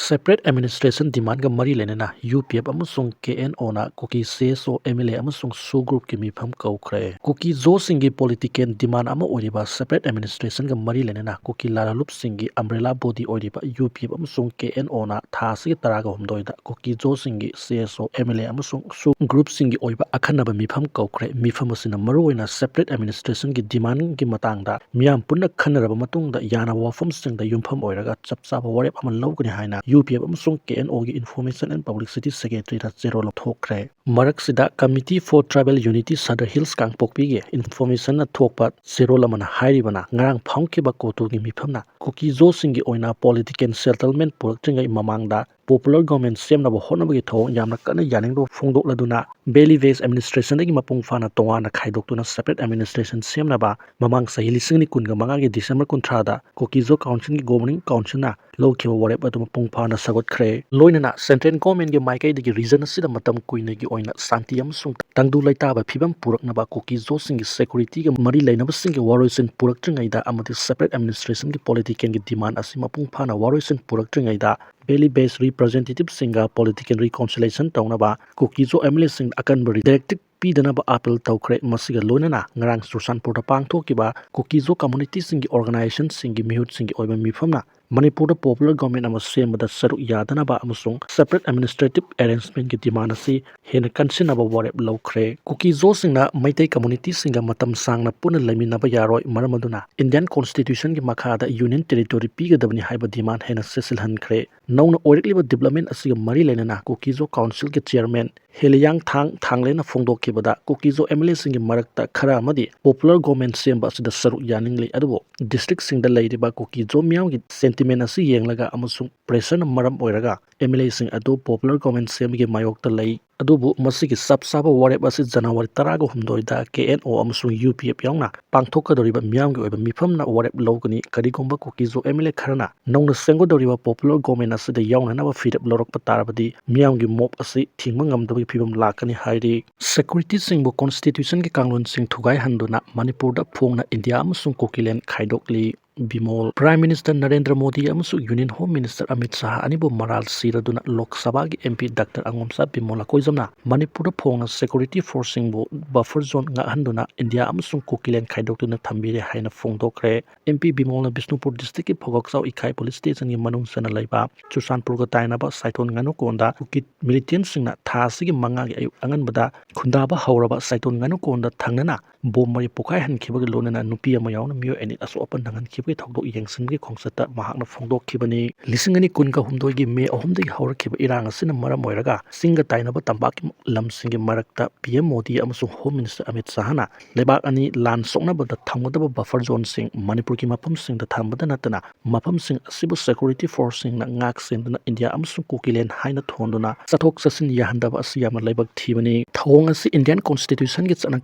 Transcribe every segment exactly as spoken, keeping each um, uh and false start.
Separate administration demandꯒ ꯃꯔꯤ ꯂꯩꯅꯅ U P F ꯑꯃꯁꯨꯡ ꯀꯦ and O Kuki C S ꯑꯣ, ꯑꯦꯝ ꯑꯦꯜ ꯑꯦ ꯑꯃꯁꯨꯡ ꯁꯨ ꯒ꯭ꯔꯨꯞꯀꯤ ꯃꯤꯐꯝ ꯀꯧꯈ꯭ꯔꯦ꯫ ꯀꯨꯀꯤ ꯖꯣꯁꯤꯡꯒꯤ political demand ꯑꯃ ꯑꯣꯏꯔꯤꯕ separate administrationꯒ ꯃꯔꯤ ꯂꯩꯅꯅ ꯀꯨꯀꯤ ꯂꯥꯂꯣꯡꯂꯨꯞꯁꯤꯡꯒꯤ umbrella body ꯑꯣꯏꯔꯤꯕ ꯌꯨ ꯄꯤ ꯑꯦꯐ ꯑꯃꯁꯨꯡ ꯀꯦ ꯑꯦꯟ ꯑꯣꯅ ꯊꯥ ꯑꯁꯤꯒꯤ ꯇꯔꯥꯒ ꯍꯨꯝꯗꯣꯏꯗ ꯀꯨꯀꯤ ꯖꯣꯁꯤꯡꯒꯤ ꯁꯤ ꯑꯦꯁ ꯑꯣ, ꯑꯦꯝ ꯑꯦꯜ ꯑꯦ ꯑꯃꯁꯨꯡ ꯁꯨ ꯒ꯭ꯔꯨꯞꯁꯤꯡꯒꯤ ꯑꯣꯏꯕ ꯑꯈꯟꯅꯕ ꯃꯤꯐꯝ ꯀꯧꯈ꯭ꯔꯦ꯫ ꯃꯤꯐꯝ ꯑꯁꯤꯅ ꯃꯔꯨꯑꯣꯏꯅ separate administrationꯒꯤ demandꯒꯤ ꯃꯇꯥꯡꯗ ꯃꯤꯌꯥꯝ ꯄꯨꯟꯅ ꯈꯟꯅꯔꯕ ꯃꯇꯨꯡꯗ ꯌꯥꯅꯕ ꯋꯥꯐꯝꯁꯤꯡꯗ ꯌꯨꯝꯐꯝ ꯑꯣꯏꯔꯒ ꯆꯞ ꯆꯥꯕ ꯋꯥꯔꯦꯞ ꯑꯃ ꯂꯧꯒꯅꯤ ꯍꯥꯏꯅ ꯌꯨ ꯄꯤ ꯑꯦꯐ ꯑꯃꯁꯨꯡ ꯀꯦ ꯑꯦꯟ ꯑꯣꯒꯤ Information and Publicity Secretaryꯅ ꯆꯦꯔꯣꯜ ꯑꯃ ꯊꯣꯛꯈ꯭ꯔꯦ꯫ ꯃꯔꯛꯁꯤꯗ Committee for Tribal Unity Sadar Hills ꯀꯥꯡꯄꯣꯛꯄꯤꯒꯤ informationꯅ ꯊꯣꯛꯄ ꯆꯦꯔꯣꯜ ꯑꯃꯅ ꯍꯥꯏꯔꯤꯕꯅ, ꯉꯔꯥꯡ ꯐꯝꯈꯤꯕ ꯀꯣꯇꯨꯒꯤ ꯃꯤꯐꯝꯅ ꯀꯨꯀꯤ ꯖꯣꯁꯤꯡꯒꯤ ꯑꯣꯏꯅ political settlement ꯄꯨꯔꯛꯇ꯭ꯔꯤꯉꯩ ꯃꯃꯥꯡꯗ popular government ꯁꯦꯝꯅꯕ ꯍꯣꯠꯅꯕꯒꯤ ꯊꯧꯑꯣꯡ ꯌꯥꯝꯅ ꯀꯟꯅ ꯌꯥꯅꯤꯡꯗꯕ ꯐꯣꯡꯗꯣꯛꯂꯗꯨꯅ valley based administrationꯗꯒꯤ ꯃꯄꯨꯡ ꯐꯥꯅ ꯇꯣꯉꯥꯟꯅ ꯈꯥꯏꯗꯣꯛꯇꯨꯅ separate administration ꯁꯦꯝꯅꯕ ꯃꯃꯥꯡ ꯆꯍꯤ ꯂꯤꯁꯤꯡ ꯑꯅꯤ ꯀꯨꯟꯒ ꯃꯉꯥꯒꯤ December ꯀꯨꯟꯊ꯭ꯔꯥꯗ ꯀꯨꯀꯤ ꯖꯣ councilꯒꯤ governing councilꯅ ꯂꯧꯈꯤꯕ ꯋꯥꯔꯦꯞ ꯑꯗꯨ ꯃꯄꯨꯡ ꯐꯥꯅ ꯁꯧꯒꯠꯈ꯭ꯔꯦ꯫ ꯂꯣꯏꯅꯅ central governmentꯒꯤ ꯃꯥꯏꯀꯩꯗꯒꯤ region ꯑꯁꯤꯗ ꯃꯇꯝ ꯀꯨꯏꯅꯒꯤ ꯑꯣꯏꯅ ꯁꯥꯟꯇꯤ ꯑꯃꯁꯨꯡ ꯇꯪꯗꯨ ꯂꯩꯇꯥꯕ ꯐꯤꯕꯝ ꯄꯨꯔꯛꯅꯕ ꯀꯨꯀꯤ ꯖꯣꯁꯤꯡꯒꯤ securityꯒ ꯃꯔꯤ ꯂꯩꯅꯕꯁꯤꯡꯒꯤ ꯋꯥꯔꯣꯏꯁꯤꯟ ꯄꯨꯔꯛꯇ꯭ꯔꯤꯉꯩꯗ ꯑꯃꯗꯤ separate administrationꯒꯤ politicalꯒꯤ demand ꯑꯁꯤ ꯃꯄꯨꯡ ꯐꯥꯅ ꯋꯥꯔꯣꯏꯁꯤꯟ ꯄꯨꯔꯛꯇ꯭ꯔꯤꯉꯩꯗ valley based representativeꯁꯤꯡꯒ political reconciliation ꯇꯧꯅꯕ ꯀꯨꯀꯤ ꯖꯣ ꯑꯦꯝ ꯑꯦꯜ ꯑꯦꯁꯤꯡꯗ ꯑꯀꯟꯕ directive ꯄꯤꯗꯅꯕ appeal ꯇꯧꯈ꯭ꯔꯦ꯫ ꯃꯁꯤꯒ ꯂꯣꯏꯅꯅ ꯉꯔꯥꯡ ꯆꯨꯔꯆꯥꯟꯄꯨꯔꯗ ꯄꯥꯡꯊꯣꯛꯈꯤꯕ ꯀꯨꯀꯤ ꯖꯣ communityꯁꯤꯡꯒꯤ organizationꯁꯤꯡꯒꯤ ꯃꯤꯍꯨꯠꯁꯤꯡꯒꯤ ꯑꯣꯏꯕ ꯃꯤꯐꯝꯅ ꯃꯅꯤꯄꯨꯔꯗ popular government ꯑꯃ ꯁꯦꯝꯕꯗ ꯁꯔꯨꯛ ꯌꯥꯗꯅꯕ ꯑꯃꯁꯨꯡ separate administrative arrangementꯀꯤ demand ꯑꯁꯤ ꯍꯦꯟꯅ ꯀꯟꯁꯤꯟꯅꯕ ꯋꯥꯔꯦꯞ ꯂꯧꯈ꯭ꯔꯦ꯫ ꯀꯨꯀꯤ ꯖꯣꯁꯤꯡꯅ ꯃꯩꯇꯩ communityꯁꯤꯡꯒ ꯃꯇꯝ ꯁꯥꯡꯅ ꯄꯨꯟꯅ ꯂꯩꯃꯤꯟꯅꯕ ꯌꯥꯔꯣꯏ, ꯃꯔꯝ ꯑꯗꯨꯅ Indian Constitutionꯒꯤ ꯃꯈꯥꯗ union territory ꯄꯤꯒꯗꯕꯅꯤ ꯍꯥꯏꯕ demand ꯍꯦꯟꯅ ꯆꯦꯠꯁꯤꯜꯍꯟꯈ꯭ꯔꯦ꯫ ꯅꯧꯅ ꯑꯣꯏꯔꯛꯂꯤꯕ development ꯑꯁꯤꯒ ꯃꯔꯤ ꯂꯩꯅꯅ ꯀꯨꯀꯤ ꯖꯣ councilꯒꯤ chairman ꯍꯦꯂꯤꯌꯥꯡꯊꯥꯡ ꯊꯥꯡꯂꯦꯟꯅ ꯐꯣꯡꯗꯣꯛꯈꯤꯕꯗ, ꯀꯨꯀꯤ ꯖꯣ ꯑꯦꯝ ꯑꯦꯜ ꯑꯦꯁꯤꯡꯒꯤ ꯃꯔꯛꯇ ꯈꯔ ꯑꯃꯗꯤ popular government ꯁꯦꯝꯕ ꯑꯁꯤꯗ ꯁꯔꯨꯛ ꯌꯥꯅꯤꯡꯂꯤ, ꯑꯗꯨꯕꯨ districtꯁꯤꯡꯗ ꯂꯩꯔꯤꯕ ꯀꯨꯀꯤ ꯖꯣ ꯃꯤꯌꯥꯝꯒꯤ sentiment ꯑꯁꯤ ꯌꯦꯡꯂꯒ ꯑꯃꯁꯨꯡ pressureꯅ ꯃꯔꯝ ꯑꯣꯏꯔꯒ ꯑꯦꯝ ꯑꯦꯜ ꯑꯦꯁꯤꯡ ꯑꯗꯨ popular government ꯁꯦꯝꯕꯒꯤ ꯃꯥꯌꯣꯛꯇ ꯂꯩ꯫ ꯑꯗꯨꯕꯨ ꯃꯁꯤꯒꯤ ꯆꯞ ꯆꯥꯕ ꯋꯥꯔꯦꯞ ꯑꯁꯤ January ꯇꯔꯥꯒ ꯍꯨꯝꯗꯣꯏꯗ ꯀꯦ ꯑꯦꯟ ꯑꯣ ꯑꯃꯁꯨꯡ ꯌꯨ ꯄꯤ ꯑꯦꯐ ꯌꯥꯎꯅ ꯄꯥꯡꯊꯣꯛꯀꯗꯧꯔꯤꯕ ꯃꯤꯌꯥꯝꯒꯤ ꯑꯣꯏꯕ ꯃꯤꯐꯝꯅ ꯋꯥꯔꯦꯞ ꯂꯧꯒꯅꯤ꯫ ꯀꯔꯤꯒꯨꯝꯕ ꯀꯨꯀꯤ ꯖꯣ ꯑꯦꯝ ꯑꯦꯜ ꯑꯦ ꯈꯔꯅ ꯅꯧꯅ ꯁꯦꯝꯒꯗꯧꯔꯤꯕ popular government ꯑꯁꯤꯗ ꯌꯥꯎꯅꯅꯕ ꯐꯤꯔꯦꯞ ꯂꯧꯔꯛꯄ ꯇꯥꯔꯕꯗꯤ, ꯃꯤꯌꯥꯝꯒꯤ mob ꯑꯁꯤ ꯊꯤꯡꯕ ꯉꯝꯗꯕꯒꯤ ꯐꯤꯕꯝ ꯂꯥꯛꯀꯅꯤ ꯍꯥꯏꯔꯤ꯫ Securityꯁꯤꯡꯕꯨ constitutionꯒꯤ ꯀꯥꯡꯂꯣꯟꯁꯤꯡ ꯊꯨꯒꯥꯏꯍꯟꯗꯨꯅ ꯃꯅꯤꯄꯨꯔꯗ ꯐꯣꯡꯅ ꯏꯟꯗꯤꯌꯥ ꯑꯃꯁꯨꯡ ꯀꯨꯀꯤꯂꯦꯟ ꯈꯥꯏꯗꯣꯛꯂꯤ꯫ ꯕꯤꯃꯣꯜ꯫ Prime Minister ꯅꯔꯦꯟꯗ꯭ꯔ ꯃꯣꯗꯤ ꯑꯃꯁꯨꯡ Union Home Minister Amit Shah ꯑꯅꯤꯕꯨ ꯃꯔꯥꯜ ꯁꯤꯔꯗꯨꯅ ꯂꯣꯛ ꯁꯚꯥꯒꯤ M P Doctor ꯑꯉꯣꯝꯆꯥ ꯕꯤꯃꯣꯜ ꯑꯀꯣꯏꯖꯝꯅ ꯃꯅꯤꯄꯨꯔꯗ ꯐꯣꯡꯅ security forceꯁꯤꯡꯕꯨ buffer zone ꯉꯥꯛꯍꯟꯗꯨꯅ ꯏꯟꯗꯤꯌꯥ ꯑꯃꯁꯨꯡ ꯀꯨꯀꯤꯂꯦꯟ ꯈꯥꯏꯗꯣꯛꯇꯨꯅ ꯊꯝꯕꯤꯔꯦ ꯍꯥꯏꯅ ꯐꯣꯡꯗꯣꯛꯈ꯭ꯔꯦ꯫ M P ꯕꯤꯃꯣꯜꯅ ꯕꯤꯁꯅꯨꯄꯨꯔ districtꯀꯤ ꯐꯧꯒꯛꯆꯥꯎ ꯏꯀꯥꯏ police stationꯒꯤ ꯃꯅꯨꯡ ꯆꯟꯅ ꯂꯩꯕ ꯆꯨꯔꯆꯥꯟꯄꯨꯔꯒ ꯇꯥꯏꯅꯕ ꯁꯥꯏꯊꯣꯟ ꯉꯥꯅꯨꯀꯣꯟꯗ ꯀꯨꯀꯤ militantꯁꯤꯡꯅ ꯊꯥ ꯑꯁꯤꯒꯤ ꯃꯉꯥꯒꯤ ꯑꯌꯨꯛ ꯑꯉꯟꯕꯗ ꯈꯨꯟꯗꯥꯕ ꯍꯧꯔꯕ ꯁꯥꯏꯊꯣꯟ ꯉꯥꯅꯨꯀꯣꯟꯗ ꯊꯪꯅꯅ ꯕꯣꯝ ꯃꯔꯤ ꯄꯣꯈꯥꯏꯍꯟꯈꯤꯕꯒ ꯂꯣꯏꯅꯅ ꯅꯨꯄꯤ ꯑꯃ ꯌꯥꯎꯅ ꯃꯤꯑꯣꯏ ꯑꯅꯤ ꯑꯁꯣꯛ ꯑꯄꯟ ꯅꯪꯍꯟꯈꯤꯕꯒꯤ ꯊꯧꯗꯣꯛ ꯌꯦꯡꯁꯤꯟꯕꯒꯤ ꯈꯣꯡꯆꯠꯇ ꯃꯍꯥꯛꯅ ꯐꯣꯡꯗꯣꯛꯈꯤꯕꯅꯤ꯫ ꯂꯤꯁꯤꯡ ꯑꯅꯤ ꯀꯨꯟꯒ ꯍꯨꯝꯗꯣꯏꯒꯤ ꯃꯦ ꯑꯍꯨꯝꯗꯒꯤ ꯍꯧꯔꯛꯈꯤꯕ ꯏꯔꯥꯡ ꯑꯁꯤꯅ ꯃꯔꯝ ꯑꯣꯏꯔꯒ ꯆꯤꯡꯒ ꯇꯥꯏꯅꯕ ꯇꯝꯄꯥꯛꯀꯤ ꯂꯝꯁꯤꯡꯒꯤ ꯃꯔꯛꯇ P M ꯃꯣꯗꯤ ꯑꯃꯁꯨꯡ Home Minister ꯑꯃꯤꯠ ꯁꯥꯍꯅ ꯂꯩꯕꯥꯛ ꯑꯅꯤ ꯂꯥꯟ ꯁꯣꯛꯅꯕꯗ ꯊꯝꯒꯗꯕ buffer zoneꯁꯤꯡ ꯃꯅꯤꯄꯨꯔꯒꯤ ꯃꯐꯝꯁꯤꯡꯗ ꯊꯝꯕꯗ ꯅꯠꯇꯅ ꯃꯐꯝꯁꯤꯡ ꯑꯁꯤꯕꯨ security forceꯁꯤꯡꯅ ꯉꯥꯛ ꯁꯦꯟꯗꯨꯅ ꯏꯟꯗꯤꯌꯥ ꯑꯃꯁꯨꯡ ꯀꯨꯀꯤꯂꯦꯟ ꯍꯥꯏꯅ ꯊꯣꯟꯗꯨꯅ ꯆꯠꯊꯣꯛ ꯆꯠꯁꯤꯟ ꯌꯥꯍꯟꯗꯕ ꯑꯁꯤ ꯌꯥꯝꯅ ꯂꯥꯏꯕꯛ ꯊꯤꯕꯅꯤ꯫ ꯊꯧꯑꯣꯡ ꯑꯁꯤ Indian Constitutionꯒꯤ ꯆꯠꯅ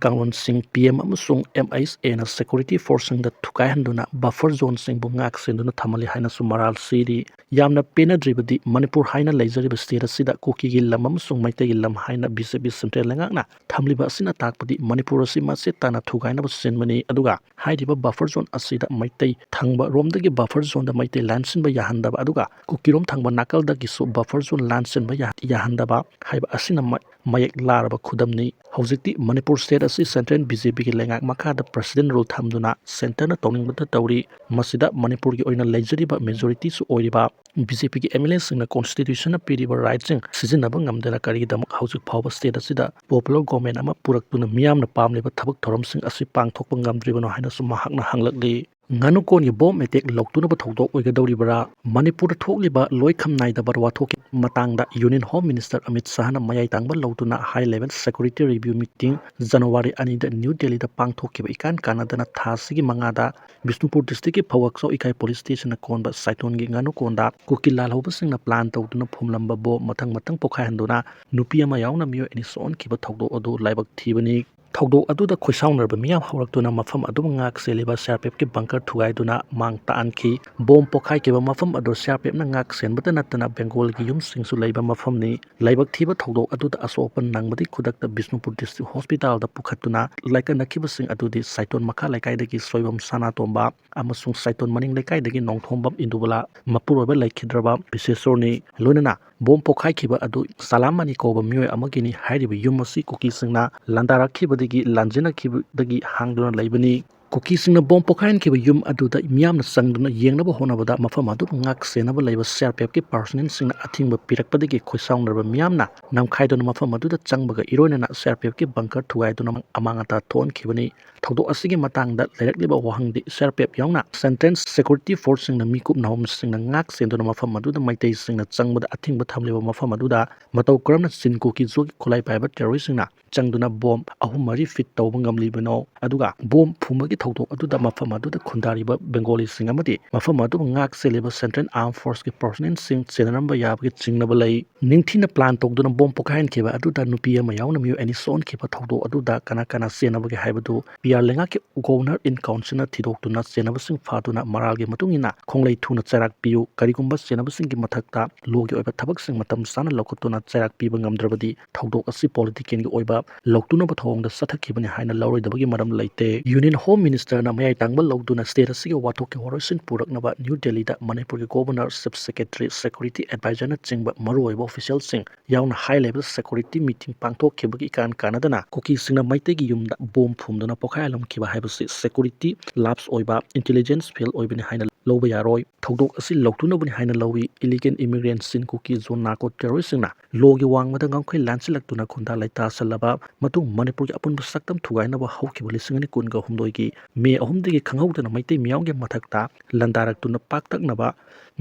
ꯀꯥꯡꯂꯣꯟꯁꯤꯡ P M ꯑꯃꯁꯨꯡ M H Aꯅ security forceꯁꯤꯡꯗ ꯊꯨꯒꯥꯏꯍꯟꯗꯨꯅ buffer zoneꯁꯤꯡꯕꯨ ꯉꯥꯛ ꯁꯦꯟꯗꯨꯅ ꯊꯝꯍꯜꯂꯤ ꯍꯥꯏꯅꯁꯨ ꯃꯔꯥꯜ ꯁꯤꯔꯤ꯫ ꯌꯥꯝꯅ ꯄꯦꯟꯅꯗ꯭ꯔꯤꯕꯗꯤ ꯃꯅꯤꯄꯨꯔ ꯍꯥꯏꯅ ꯂꯩꯖꯔꯤꯕ state ꯑꯁꯤꯗ ꯀꯨꯀꯤꯒꯤ ꯂꯝ ꯑꯃꯁꯨꯡ ꯃꯩꯇꯩꯒꯤ ꯂꯝ ꯍꯥꯏꯅ B J P central ꯂꯩꯉꯥꯛꯅ ꯊꯝꯂꯤꯕ ꯑꯁꯤꯅ ꯇꯥꯛꯄꯗꯤ ꯃꯅꯤꯄꯨꯔ ꯑꯁꯤ ꯃꯆꯦꯠ ꯇꯥꯅ ꯊꯨꯒꯥꯏꯅꯕ ꯁꯤꯟꯕꯅꯤ꯫ ꯑꯗꯨꯒ ꯍꯥꯏꯔꯤꯕ buffer zone ꯑꯁꯤꯗ ꯃꯩꯇꯩ ꯊꯪꯕ ꯔꯣꯝꯗꯒꯤ buffer zoneꯗ ꯃꯩꯇꯩ ꯂꯥꯟꯁꯤꯟꯕ ꯌꯥꯍꯟꯗꯕ, ꯑꯗꯨꯒ ꯀꯨꯀꯤꯔꯣꯝ ꯊꯪꯕ ꯅꯥꯀꯜꯗꯒꯤꯁꯨ buffer zone ꯂꯥꯟꯁꯤꯟꯕ ꯌꯥ-, ꯌꯥꯍꯟꯗꯕ ꯍꯥꯏꯕ ꯑꯁꯤꯅ ꯃ-, ꯃꯌꯦꯛ ꯂꯥꯔꯕ ꯈꯨꯗꯝꯅꯤ꯫ ꯍꯧꯖꯤꯛꯇꯤ ꯃꯅꯤꯄꯨꯔ state ꯑꯁꯤ central B J Pꯒꯤ ꯂꯩꯉꯥꯛ ꯃꯈꯥꯗ president rule ꯊꯝꯗꯨꯅ centreꯅ ꯇꯧꯅꯤꯡꯕꯇ ꯇꯧꯔꯤ꯫ ꯃꯁꯤꯗ ꯃꯅꯤꯄꯨꯔꯒꯤ ꯑꯣꯏꯅ ꯂꯩꯖꯔꯤꯕ majorityꯁꯨ ꯑꯣꯏꯔꯤꯕ B J Pꯒꯤ M L Aꯁꯤꯡꯅ constitutionꯅ ꯄꯤꯔꯤꯕ rightꯁꯤꯡ ꯁꯤꯖꯤꯟꯅꯕ ꯉꯝꯗꯅ ꯀꯔꯤꯒꯤꯗꯃꯛ ꯍꯧꯖꯤꯛ ꯐꯥꯎꯕ state ꯑꯁꯤꯗ popular government ꯑꯃ ꯄꯨꯔꯛꯇꯨꯅ ꯃꯤꯌꯥꯝꯅ ꯄꯥꯝꯂꯤꯕ ꯊꯕꯛ ꯊꯧꯔꯝꯁꯤꯡ ꯑꯁꯤ ꯄꯥꯡꯊꯣꯛꯄ ꯉꯝꯗ꯭ꯔꯤꯕꯅꯣ ꯍꯥꯏꯅꯁꯨ ꯃꯍꯥꯛꯅ ꯍꯪꯂꯛꯂꯤ꯫ ꯉꯥꯅꯨꯀꯣꯟꯒꯤ bomb attack ꯂꯧꯊꯣꯛꯅꯕ ꯊꯧꯗꯣꯛ ꯑꯣꯏꯒꯗꯧꯔꯤꯕ꯭ꯔꯥ? ꯃꯅꯤꯄꯨꯔꯗ ꯊꯣꯛꯂꯤꯕ ꯂꯣꯏꯈꯝ ꯅꯥꯏꯗꯕ ꯋꯥꯊꯣꯛꯀꯤ ꯃꯇꯥꯡꯗ Union Home Minister ꯑꯃꯤꯠ ꯁꯥꯍꯅ ꯃꯌꯥꯏ ꯇꯥꯡꯕ ꯂꯧꯗꯨꯅ high level security review meeting January ꯑꯅꯤꯗ New Delhiꯗ ꯄꯥꯡꯊꯣꯛꯈꯤꯕ ꯏꯀꯥꯟ ꯀꯥꯟꯅꯗꯅ ꯊꯥ ꯑꯁꯤꯒꯤ ꯃꯉꯥꯗ ꯕꯤꯁꯅꯨꯄꯨꯔ districtꯀꯤ ꯐꯧꯒꯛꯆꯥꯎ ꯏꯀꯥꯏ police stationꯅ ꯀꯣꯟꯕ ꯁꯥꯏꯊꯣꯟꯒꯤ ꯉꯥꯅꯨꯀꯣꯟꯗ ꯀꯨꯀꯤ ꯂꯥꯜꯍꯧꯕꯁꯤꯡꯅ plan ꯇꯧꯗꯨꯅ ꯐꯨꯝꯂꯝꯕ bomb ꯃꯊꯪ ꯃꯊꯪ ꯄꯣꯈꯥꯏꯍꯟꯗꯨꯅ ꯅꯨꯄꯤ ꯑꯃ ꯌꯥꯎꯅ ꯃꯤꯑꯣꯏ ꯑꯅꯤ ꯁꯣꯛꯍꯟꯈꯤꯕ ꯊꯧꯗꯣꯛ ꯑꯗꯨ ꯂꯥꯏꯕꯛ ꯊꯤꯕꯅꯤ꯫ ꯊꯧꯗꯣꯛ ꯑꯗꯨꯗ ꯈꯣꯏꯁꯥꯎꯅꯔꯕ ꯃꯤꯌꯥꯝ ꯍꯧꯔꯛꯇꯨꯅ ꯃꯐꯝ ꯑꯗꯨꯕꯨ ꯉꯥꯛ ꯁꯦꯜꯂꯤꯕ ꯁꯤ ꯑꯥꯔ ꯄꯤ ꯑꯦꯐꯀꯤ ꯕꯪꯀꯔ ꯊꯨꯒꯥꯏꯗꯨꯅ ꯃꯥꯡ ꯇꯥꯛꯍꯟꯈꯤ꯫ ꯕꯣꯝ ꯄꯣꯈꯥꯏꯈꯤꯕ ꯃꯐꯝ ꯑꯗꯨ ꯁꯤ ꯑꯥꯔ ꯄꯤ ꯑꯦꯐꯅ ꯉꯥꯛ ꯁꯦꯟꯕꯇ ꯅꯠꯇꯅ ꯕꯦꯡꯒꯣꯜꯒꯤ ꯌꯨꯝꯁꯤꯡꯁꯨ ꯂꯩꯕ ꯃꯐꯝꯅꯤ꯫ ꯂꯥꯏꯕꯛ ꯊꯤꯕ ꯊꯧꯗꯣꯛ ꯑꯗꯨꯗ ꯑꯁꯣꯛ ꯑꯄꯟ ꯅꯪꯕꯗꯤ ꯈꯨꯗꯛꯇ ꯕꯤꯁꯅꯨꯄꯨꯔ ꯗꯤꯁꯇ꯭ꯔꯤꯛ ꯍꯣꯁꯄꯤꯇꯥꯜꯗ ꯄꯨꯈꯠꯇꯨꯅ ꯂꯥꯏꯀꯠꯅꯈꯤꯕꯁꯤꯡ ꯑꯗꯨꯗꯤ ꯁꯥꯏꯇꯣꯟ ꯃꯈꯥ ꯂꯩꯀꯥꯏꯗꯒꯤ ꯁꯣꯏꯕꯝ ꯁꯅꯥꯇꯣꯝꯕ ꯑꯃꯁꯨꯡ ꯁꯥꯏꯇꯣꯟ ꯃꯅꯤꯡ ꯂꯩꯀꯥꯏꯗꯒꯤ ꯅꯣꯡꯊꯣꯝꯕꯝ ꯏꯟꯗꯨꯕꯂꯥ, ꯃꯄꯨꯔꯣꯏꯕ ꯂꯩꯈꯤꯗ꯭ꯔꯕ ꯕꯤꯁꯦꯁꯣꯔꯅꯤ꯫ ꯂꯣꯏꯅꯅ ꯕꯣꯝ ꯄꯣꯈꯥꯏꯈꯤꯕ ꯑꯗꯨ ꯆꯥꯂꯥꯃꯅꯤ ꯀꯧꯕ ꯃꯤꯑꯣꯏ ꯑꯃꯒꯤꯅꯤ ꯍꯥꯏꯔꯤꯕ ꯌꯨꯝ ꯑꯁꯤ ꯀꯨꯀꯤꯁꯤꯡꯅ ꯂꯥꯟꯗꯥꯔꯛꯈꯤꯕꯗꯒꯤ ꯂꯥꯟꯖꯦꯟꯅꯈꯤꯕꯗꯒꯤ ꯍꯥꯡꯗꯨꯅ ꯂꯩꯕꯅꯤ꯫ ꯀꯨꯀꯤꯁꯤꯡꯅ ꯕꯣꯝ ꯄꯣꯈꯥꯏꯍꯟꯈꯤꯕ ꯌꯨꯝ ꯑꯗꯨꯗ ꯃꯤꯌꯥꯝꯅ ꯆꯪꯗꯨꯅ ꯌꯦꯡꯅꯕ ꯍꯣꯠꯅꯕꯗ ꯃꯐꯝ ꯑꯗꯨꯕꯨ ꯉꯥꯛ ꯁꯦꯟꯅꯕ ꯂꯩꯕ ꯁꯤ ꯑꯥꯔ ꯄꯤ ꯑꯦꯐꯀꯤ ꯄꯥꯔꯁꯣꯅꯦꯜꯁꯤꯡꯅ ꯑꯊꯤꯡꯕ ꯄꯤꯔꯛꯄꯗꯒꯤ ꯈꯣꯏꯁꯥꯎꯅꯔꯕ ꯃꯤꯌꯥꯝꯅ ꯅꯝꯈꯥꯏꯗꯨꯅ ꯃꯐꯝ ꯑꯗꯨꯗ ꯆꯪꯕꯒ ꯏꯔꯣꯏꯅꯅ ꯁꯤ ꯑꯥꯔ ꯄꯤ ꯑꯦꯐꯀꯤ ꯕꯪꯀꯔ ꯊꯨꯒꯥꯏꯗꯨꯅ ꯑꯃꯥꯡ ꯑꯇꯥ ꯊꯣꯛꯍꯟꯈꯤꯕꯅꯤ꯫ ꯊꯧꯗꯣꯛ ꯑꯁꯤꯒꯤ ꯃꯇꯥꯡꯗ ꯂꯩꯔꯛꯂꯤꯕ ꯋꯥꯍꯪꯗꯤ ꯁꯤ ꯑꯥꯔ ꯄꯤ ꯑꯦꯐ ꯌꯥꯎꯅ ꯁꯦꯟꯇ꯭ꯔꯦꯜ ꯁꯦꯀ꯭ꯌꯨꯔꯤꯇꯤ ꯐꯣꯔꯁꯁꯤꯡꯅ ꯃꯤꯀꯨꯞ ꯅꯍꯨꯝꯁꯤꯡꯅ ꯉꯥꯛ ꯁꯦꯟꯗꯨꯅ ꯃꯐꯝ ꯑꯗꯨꯗ ꯃꯩꯇꯩꯁꯤꯡꯅ ꯆꯪꯕꯗ ꯑꯊꯤꯡꯕ ꯊꯝꯂꯤꯕ ꯃꯐꯝ ꯑꯗꯨꯗ ꯃꯇꯧ ꯀꯔꯝꯅ ꯆꯤꯟ ꯀꯨꯀꯤ ꯖꯣꯒꯤ ꯈꯨꯠꯂꯥꯏ ꯄꯥꯏꯕ ꯇꯦꯔꯣꯔꯤꯁꯁꯤꯡꯅ ꯆꯪꯗꯨꯅ ꯕꯣꯝ ꯑꯍꯨꯝ ꯃꯔꯤ ꯐꯤꯠ ꯇꯧꯕ ꯉꯝꯂꯤꯕꯅꯣ? ꯑꯗꯨꯒ ꯕꯣꯝ ꯐꯨꯝꯕꯒꯤ ꯊꯧꯗꯣꯛ ꯑꯗꯨꯗ ꯃꯐꯝ ꯑꯗꯨꯗ ꯈꯨꯟꯗꯥꯔꯤꯕ ꯕꯦꯡꯒꯣꯂꯤꯁꯤꯡ ꯑꯃꯗꯤ ꯃꯐꯝ ꯑꯗꯨꯕꯨ ꯉꯥꯛ ꯁꯦꯜꯂꯤꯕ ꯁꯦꯟꯇ꯭ꯔꯦꯜ ꯑꯥꯔꯝ ꯐꯣꯔꯁꯀꯤ ꯄꯥꯔꯁꯣꯅꯦꯜꯁꯤꯡ ꯆꯦꯟꯅꯔꯝꯕ ꯌꯥꯕꯒꯤ ꯆꯤꯡꯅꯕ ꯂꯩ꯫ ꯅꯤꯡꯊꯤꯅ ꯄ꯭ꯂꯥꯟ ꯇꯧꯗꯨꯅ ꯕꯣꯝ ꯄꯣꯈꯥꯏꯍꯟꯈꯤꯕ ꯑꯗꯨꯗ ꯅꯨꯄꯤ ꯑꯃ ꯌꯥꯎꯅ ꯃꯤꯑꯣꯏ ꯑꯅꯤ ꯁꯣꯛꯍꯟꯈꯤꯕ ꯊꯧꯗꯣꯛ ꯑꯗꯨꯗ ꯀꯅꯥ ꯀꯅꯥ ꯆꯦꯟꯅꯕꯒꯦ ꯍꯥꯏꯕꯗꯨ ꯄꯤ ꯑꯥꯔ ꯂꯩꯉꯥꯛꯀꯤ ꯒꯣꯚꯔꯅꯔ ꯏꯟ ꯀꯥꯎꯟꯁꯤꯜꯅ ꯊꯤꯗꯣꯛꯇꯨꯅ ꯆꯦꯟꯅꯕꯁꯤꯡ ꯐꯥꯗꯨꯅ ꯃꯔꯥꯜꯒꯤ ꯃꯇꯨꯡ ꯏꯟꯅ ꯈꯣꯡꯂꯩ ꯊꯨꯅ ꯆꯩꯔꯥꯛ ꯄꯤꯌꯨ꯫ ꯀꯔꯤꯒꯨꯝꯕ ꯆꯦꯟꯅꯕꯁꯤꯡꯒꯤ ꯃꯊꯛꯇ ꯂꯣꯒꯤ ꯑꯣꯏꯕ ꯊꯕꯛꯁꯤꯡ ꯃꯇꯝ ꯆꯥꯅ ꯂꯧꯈꯠꯇꯨꯅ ꯆꯩꯔꯥꯛ ꯄꯤꯕ ꯉꯝꯗ꯭ꯔꯕꯗꯤ ꯊꯧꯗꯣꯛ ꯑꯁꯤ ꯄꯣꯂꯤꯇꯤꯀꯦꯜꯒꯤ ꯑꯣꯏꯕ ꯂꯧꯇꯨꯅꯕ ꯊꯧꯑꯣꯡꯗ ꯆꯠꯊꯈꯤꯕꯅꯤ ꯍꯥꯏꯅ ꯂꯧꯔꯣꯏꯗꯕꯒꯤ ꯃꯔꯝ ꯂꯩꯇꯦ꯫ ꯌꯨꯅꯤꯌꯟ ꯍꯣꯝ ꯃꯤꯅꯤꯁꯇꯔꯅ ꯃꯌꯥꯏ ꯇꯥꯡꯕ ꯂꯧꯗꯨꯅ ꯁ꯭ꯇꯦꯠ ꯑꯁꯤꯒꯤ ꯋꯥꯊꯣꯛꯀꯤ ꯋꯥꯔꯣꯏꯁꯤꯟ ꯄꯨꯔꯛꯅꯕ ꯅ꯭ꯌꯨ ꯗꯦꯜꯂꯤꯗ ꯃꯅꯤꯄꯨꯔꯒꯤ ꯒꯣꯚꯔꯅꯔ, ꯆꯤꯐ ꯁꯦꯀ꯭ꯔꯦꯇꯔꯤ, ꯁꯦꯀ꯭ꯌꯨꯔꯤꯇꯤ ꯑꯦꯗꯚꯥꯏꯖꯔꯅꯆꯤꯡꯕ ꯃꯔꯨꯑꯣꯏꯕ ꯑꯣꯐꯤꯁꯤꯌꯦꯜꯁꯤꯡ ꯌꯥꯎꯅ ꯍꯥꯏ ꯂꯦꯚꯦꯜ ꯁꯦꯀ꯭ꯌꯨꯔꯤꯇꯤ ꯃꯤꯇꯤꯡ ꯄꯥꯡꯊꯣꯛꯈꯤꯕꯒꯤ ꯏꯀꯥꯟ ꯀꯥꯟꯅꯗꯅ ꯀꯨꯀꯤꯁꯤꯡꯅ ꯃꯩꯇꯩꯒꯤ ꯌꯨꯝꯗ ꯕꯣꯝ ꯐꯨꯝꯗꯨꯅ ꯄꯣꯈꯥꯏꯍꯜꯂꯝꯈꯤꯕ ꯍꯥꯏꯕꯁꯤ ꯁꯦꯀ꯭ꯌꯨꯔꯤꯇꯤ ꯂꯥꯞꯁ ꯑꯣꯏꯕ, ꯏꯟꯇꯦꯂꯤꯖꯦꯟꯁ ꯐꯦꯜ ꯑꯣꯏꯕꯅꯤ ꯍꯥꯏꯅ ꯂꯧꯕ ꯌꯥꯔꯣꯏ꯫ ꯊꯧꯗꯣꯛ ꯑꯁꯤ ꯂꯧꯇꯨꯅꯕꯅꯤ ꯍꯥꯏꯅ ꯂꯧꯏ꯫ ꯏꯂꯤꯒꯦꯜ ꯏꯃꯤꯒ꯭ꯔꯦꯟꯠ, ꯆꯤꯟ ꯀꯨꯀꯤ ꯖꯣꯟ ꯅꯥꯔꯀꯣ ꯇꯦꯔꯣꯔꯤꯁꯁꯤꯡꯅ ꯂꯣꯒꯤ ꯋꯥꯡꯃꯗ ꯉꯝꯈꯩ ꯂꯥꯟꯁꯤꯜꯂꯛꯇꯨꯅ ꯈꯨꯟꯗꯥ ꯂꯩꯇꯥꯁꯜꯂꯕ ꯃꯇꯨꯡ ꯃꯅꯤꯄꯨꯔꯒꯤ ꯑꯄꯨꯟꯕ ꯁꯛꯇꯝ ꯊꯨꯒꯥꯏꯅꯕ ꯍꯧꯈꯤꯕ ꯂꯤꯁꯤꯡ ꯑꯅꯤ ꯀꯨꯟꯒ ꯍꯨꯝꯗꯣꯏꯒꯤ ꯃꯦ ꯑꯍꯨꯝꯗꯒꯤ ꯈꯪꯍꯧꯗꯅ ꯃꯩꯇꯩ ꯃꯤꯌꯥꯝꯒꯤ ꯃꯊꯛꯇ ꯂꯥꯟꯗꯥꯔꯛꯇꯨꯅ ꯄꯥꯛꯇꯛꯅꯕ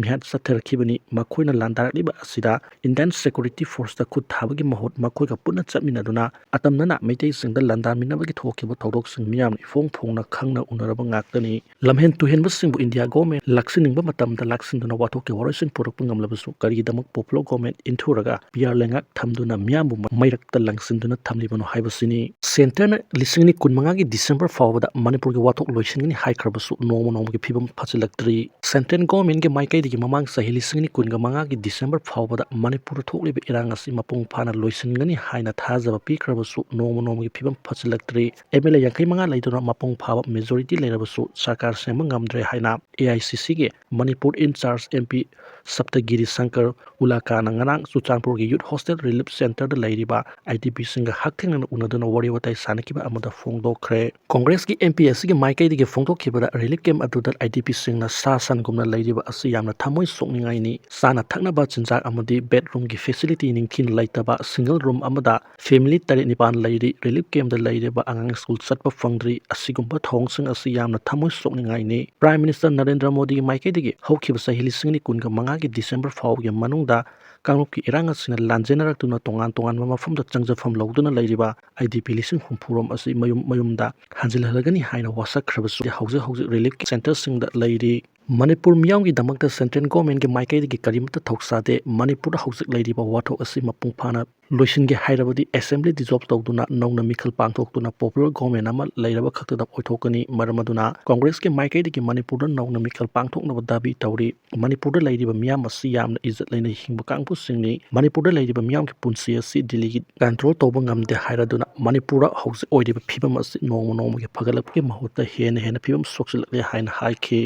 ꯃꯤꯍꯥꯠ ꯆꯠꯊꯔꯛꯈꯤꯕꯅꯤ꯫ ꯃꯈꯣꯏꯅ ꯂꯥꯟꯗꯥꯔꯛꯂꯤꯕ ꯑꯁꯤꯗ Indian Security Forceꯇ ꯈꯨꯠ ꯊꯥꯕꯒꯤ ꯃꯍꯨꯠ ꯃꯈꯣꯏꯒ ꯄꯨꯟꯅ ꯆꯠꯃꯤꯟꯅꯗꯨꯅ ꯑꯇꯝꯅꯅ ꯃꯩꯇꯩꯁꯤꯡꯗ ꯂꯥꯟꯗꯥꯃꯤꯟꯅꯕꯒꯤ ꯊꯣꯛꯈꯤꯕ ꯊꯧꯗꯣꯛꯁꯤꯡ ꯃꯤꯌꯥꯝꯅ ꯏꯐꯣꯡ ꯐꯣꯡꯅ ꯈꯪꯅ ꯎꯅꯔꯕ ꯉꯥꯛꯇꯅꯤ꯫ ꯂꯝꯍꯦꯟ ꯇꯨꯍꯦꯟꯕꯁꯤꯡꯕꯨ India government ꯂꯥꯛꯁꯤꯟꯅꯤꯡꯕ ꯃꯇꯝꯗ ꯂꯥꯛꯁꯤꯟꯗꯨꯅ ꯋꯥꯊꯣꯛꯀꯤ ꯋꯥꯔꯣꯏꯁꯤꯟ ꯄꯨꯔꯛꯄ ꯉꯝꯂꯕꯁꯨ ꯀꯔꯤꯒꯤꯗꯃꯛ popular government ꯏꯟꯊꯨꯔꯒ P R ꯂꯩꯉꯥꯛ ꯊꯝꯗꯨꯅ ꯃꯤꯌꯥꯝꯕꯨ ꯃꯩꯔꯛꯇ ꯂꯪꯁꯤꯟꯗꯨꯅ ꯊꯝꯂꯤꯕꯅꯣ ꯍꯥꯏꯕꯁꯤꯅꯤ꯫ Centreꯅ ꯂꯤꯁꯤꯡ ꯑꯅꯤ ꯀꯨꯟꯃꯉꯥꯒꯤ December ꯐꯥꯎꯕꯗ ꯃꯅꯤꯄꯨꯔꯒꯤ ꯋꯥꯊꯣꯛ ꯂꯣꯏꯁꯤꯟꯒꯅꯤ ꯍꯥꯏꯈ꯭ꯔꯕꯁꯨ ꯅꯣꯡꯃ ꯅꯣꯡꯃꯒꯤ ꯐꯤꯕꯝ ꯐꯠꯁꯤꯜꯂꯛꯇ꯭ꯔꯤ꯫ Central governmentꯒꯤ ꯃꯥꯏꯀꯩꯗꯒꯤ ꯃꯃꯥꯡ ꯆꯍꯤ ꯂꯤꯁꯤꯡ ꯑꯅꯤ ꯀꯨꯟꯒ ꯃꯉꯥꯒꯤ December ꯐꯥꯎꯕꯗ ꯃꯅꯤꯄꯨꯔꯗ ꯊꯣꯛꯂꯤꯕ ꯏꯔꯥꯡ ꯑꯁꯤ ꯃꯄꯨꯡ ꯐꯥꯅ ꯂꯣꯏꯁꯤꯟꯒꯅꯤ ꯍꯥꯏꯅ ꯊꯥꯖꯕ ꯄꯤꯈ꯭ꯔꯕꯁꯨ ꯅꯣꯡꯃ ꯅꯣꯡꯃꯒꯤ ꯐꯤꯕꯝ ꯐꯠꯁꯤꯜꯂꯛꯇ꯭ꯔꯤ꯫ M L A ꯌꯥꯡꯈꯩ ꯃꯉꯥ ꯂꯩꯗꯨꯅ ꯃꯄꯨꯡ ꯐꯥꯕ majority ꯂꯩꯔꯕꯁꯨ ꯁꯔꯀꯥꯔ ꯁꯦꯝꯕ ꯉꯝꯗ꯭ꯔꯦ ꯍꯥꯏꯅ A I C Cꯒꯤ Manipur in charge M P ꯁꯞꯇꯒꯤꯔꯤ ꯁꯪꯀꯔ ꯎꯂꯥꯀꯥꯅ ꯉꯔꯥꯡ ꯆꯨꯔꯆꯥꯟꯄꯨꯔꯒꯤ Youth Hostel Relief Centreꯗ ꯂꯩꯔꯤꯕ I D Pꯁꯤꯡꯒ ꯍꯛꯊꯦꯡꯅꯅ ꯎꯅꯗꯨꯅ ꯋꯥꯔꯤ ꯋꯥꯇꯥꯏ ꯁꯥꯟꯅꯈꯤꯕ ꯑꯃꯗ ꯐꯣꯡꯗꯣꯛꯈ꯭ꯔꯦ꯫ Congressꯀꯤ M P ꯑꯁꯤꯒꯤ ꯃꯥꯏꯀꯩꯗꯒꯤ ꯐꯣꯡꯗꯣꯛꯈꯤꯕꯗ relief camp ꯑꯗꯨꯗ I D Pꯁꯤꯡꯅ ꯁꯥ ꯁꯟꯒꯨꯝꯅ ꯂꯩꯔꯤꯕ ꯑꯁꯤ ꯌꯥꯝꯅ ꯊꯃꯣꯏ ꯁꯣꯛꯅꯤꯡꯉꯥꯏꯅꯤ꯫ ꯆꯥꯅ ꯊꯛꯅꯕ ꯆꯤꯟꯖꯥꯛ ꯑꯃꯗꯤ bedroomꯒꯤ facility ꯅꯤꯡꯊꯤꯅ ꯂꯩꯇꯕ single room ꯑꯃꯗ family ꯇꯔꯦꯠ ꯅꯤꯄꯥꯟ ꯂꯩꯔꯤ꯫ Relief campꯗ ꯂꯩꯔꯤꯕ ꯑꯉꯥꯡ school ꯆꯠꯄ ꯐꯪꯗ꯭ꯔꯤ꯫ ꯑꯁꯤꯒꯨꯝꯕ ꯊꯧꯑꯣꯡꯁꯤꯡ ꯑꯁꯤ ꯌꯥꯝꯅ ꯊꯃꯣꯏ ꯁꯣꯛꯅꯤꯡꯉꯥꯏꯅꯤ꯫ Prime Minister ꯅꯔꯦꯟꯗ꯭ꯔ ꯃꯣꯗꯤꯒꯤ ꯃꯥꯏꯀꯩꯗꯒꯤ ꯍꯧꯈꯤꯕ ꯆꯍꯤ ꯂꯤꯁꯤꯡ ꯑꯅꯤ ꯀꯨꯟꯒ ꯃꯉꯥꯒꯤ December ꯐꯥꯎꯕꯒꯤ ꯃꯅꯨꯡꯗ ꯀꯥꯡꯂꯨꯞꯀꯤ ꯏꯔꯥꯡ ꯑꯁꯤꯅ ꯂꯥꯟꯖꯦꯟꯅꯔꯛꯇꯨꯅ ꯇꯣꯉꯥꯟ ꯇꯣꯉꯥꯟꯕ ꯃꯐꯝꯗ ꯆꯪꯖꯐꯝ ꯂꯧꯗꯨꯅ ꯂꯩꯔꯤꯕ I D P ꯂꯤꯁꯤꯡ ꯍꯨꯝꯐꯨ ꯔꯣꯝ ꯑꯁꯤ ꯃꯌꯨꯝ ꯃꯌꯨꯝꯗ ꯍꯟꯖꯤꯜꯍꯜꯂꯒꯅꯤ ꯍꯥꯏꯅ ꯋꯥꯁꯛꯈ꯭ꯔꯕꯁꯨ ꯍꯧꯖꯤꯛ ꯍꯧꯖꯤꯛ relief centreꯁꯤꯡꯗ ꯂꯩꯔꯤ꯫ ꯃꯅꯤꯄꯨꯔ ꯃꯤꯌꯥꯝꯒꯤꯗꯃꯛꯇ Central governmentꯀꯤ ꯃꯥꯏꯀꯩꯗꯒꯤ ꯀꯔꯤꯃꯠꯇ ꯊꯧꯁꯥꯗꯦ꯫ ꯃꯅꯤꯄꯨꯔꯗ ꯍꯧꯖꯤꯛ ꯂꯩꯔꯤꯕ ꯋꯥꯊꯣꯛ ꯑꯁꯤ ꯃꯄꯨꯡ ꯐꯥꯅ ꯂꯣꯏꯁꯤꯟꯒꯦ ꯍꯥꯏꯔꯕꯗꯤ assembly dissolve ꯇꯧꯗꯨꯅ ꯅꯧꯅ ꯃꯤꯈꯜ ꯄꯥꯡꯊꯣꯛꯇꯨꯅ popular government ꯑꯃ ꯂꯩꯔꯕ ꯈꯛꯇꯗ ꯑꯣꯏꯊꯣꯛꯀꯅꯤ꯫ ꯃꯔꯝ ꯑꯗꯨꯅ Congressꯀꯤ ꯃꯥꯏꯀꯩꯗꯒꯤ ꯃꯅꯤꯄꯨꯔꯗ ꯅꯧꯅ ꯃꯤꯈꯜ ꯄꯥꯡꯊꯣꯛꯅꯕ ꯗꯥꯕꯤ ꯇꯧꯔꯤ꯫ ꯃꯅꯤꯄꯨꯔꯗ ꯂꯩꯔꯤꯕ ꯃꯤꯌꯥꯝ ꯑꯁꯤ ꯌꯥꯝꯅ ꯏꯖꯠ ꯂꯩꯅ ꯍꯤꯡꯕ ꯀꯥꯡꯕꯨꯁꯤꯡꯅꯤ꯫ ꯃꯅꯤꯄꯨꯔꯗ ꯂꯩꯔꯤꯕ ꯃꯤꯌꯥꯝꯒꯤ ꯄꯨꯟꯁꯤ ꯑꯁꯤ ꯗꯤꯜꯂꯤꯒꯤ control ꯇꯧꯕ ꯉꯝꯗꯦ ꯍꯥꯏꯔꯗꯨꯅ ꯃꯅꯤꯄꯨꯔꯗ ꯍꯧꯖꯤꯛ ꯑꯣꯏꯔꯤꯕ ꯐꯤꯕꯝ ꯑꯁꯤ ꯅꯣꯡꯃ ꯅꯣꯡꯃꯒꯤ ꯐꯒꯠꯂꯛꯄꯒꯤ ꯃꯍꯨꯠꯇ ꯍꯦꯟꯅ ꯍꯦꯟꯅ ꯐꯤꯕꯝ ꯁꯣꯛꯆꯤꯜꯂꯛꯂꯦ ꯍꯥꯏꯅ ꯍꯥꯏꯈꯤ꯫